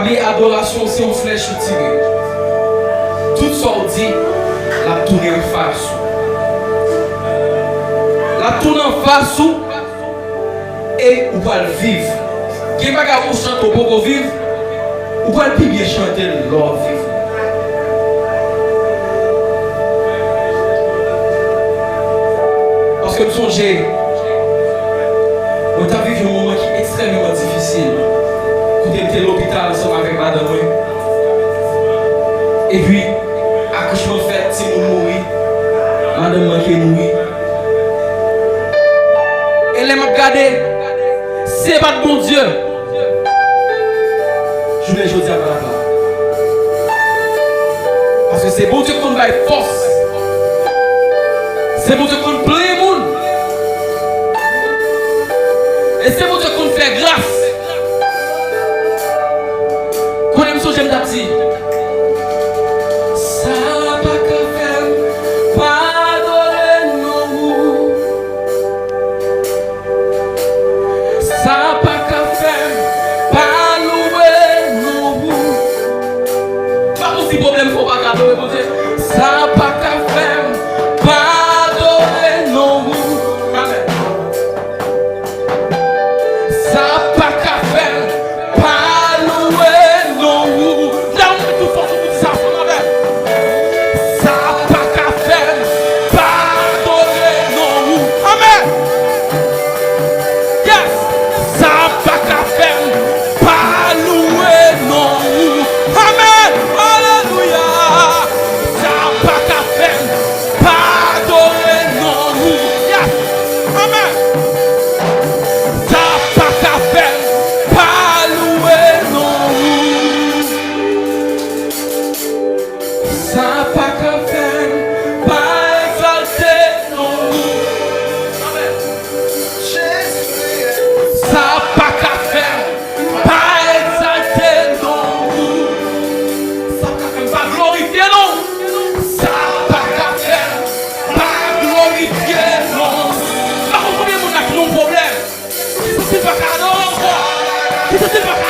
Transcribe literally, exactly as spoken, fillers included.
Li adorasyon se yon flèch ou tire. Tout sa w di, l ap tounen anfas ou. L ap tounen anfas ou e ou pral viv. Gen bagay ou chante ou poko viv, ou pral pi byen chante l lè w viv. Paske m sonje, mwen t ap viv yon moman ki ekstrèmeman difisil. Kote m te lopital ansanm avèk madanm mwen. Epi, akouchman fèt, timoun mouri, madanm manke mouri. E lè m ap gade, se pa t Bondye. Jounen jodi a pa la. Paske se Bondye ki konn bay fòs. Se Bondye ki konn plenyen moun. E se Bondye ki konn fè gras. Konnen m sonje m t ap di, sa pa ka fè m pa adore non ou. Sa pa ka fè m pa louwe non ou. Pa pou si pwoblèm fè w pa ka adore Bondye. Sa pa ka fè m pa adore non ou. Amèn. Sa pa ka fè m pa louwe non ou. Dam, met tout fòs ou pou di sa ansanm avè m. Sa pa ka fè m pa adore non ou. Amèn. Yes. Sa pa ka fè m pa louwe non ou. Amèn. Alelouya. Sa pa ka fè m pa adore non ou. Yes. Amèn. Sa pa ka fè m pa louwe non ou. Sa pa ka fè m pa egzalte non ou. Amèn. Sa pa ka fè m pa egzalte non ou. Sa pa ka fè m pa glorifye non ou. Sa pa ka fè m pa glorifye non ou. Pa konn konbyen moun la ki nan yon pwoblèm, ki santi l pa ka adore ankò, ki santi l pa ka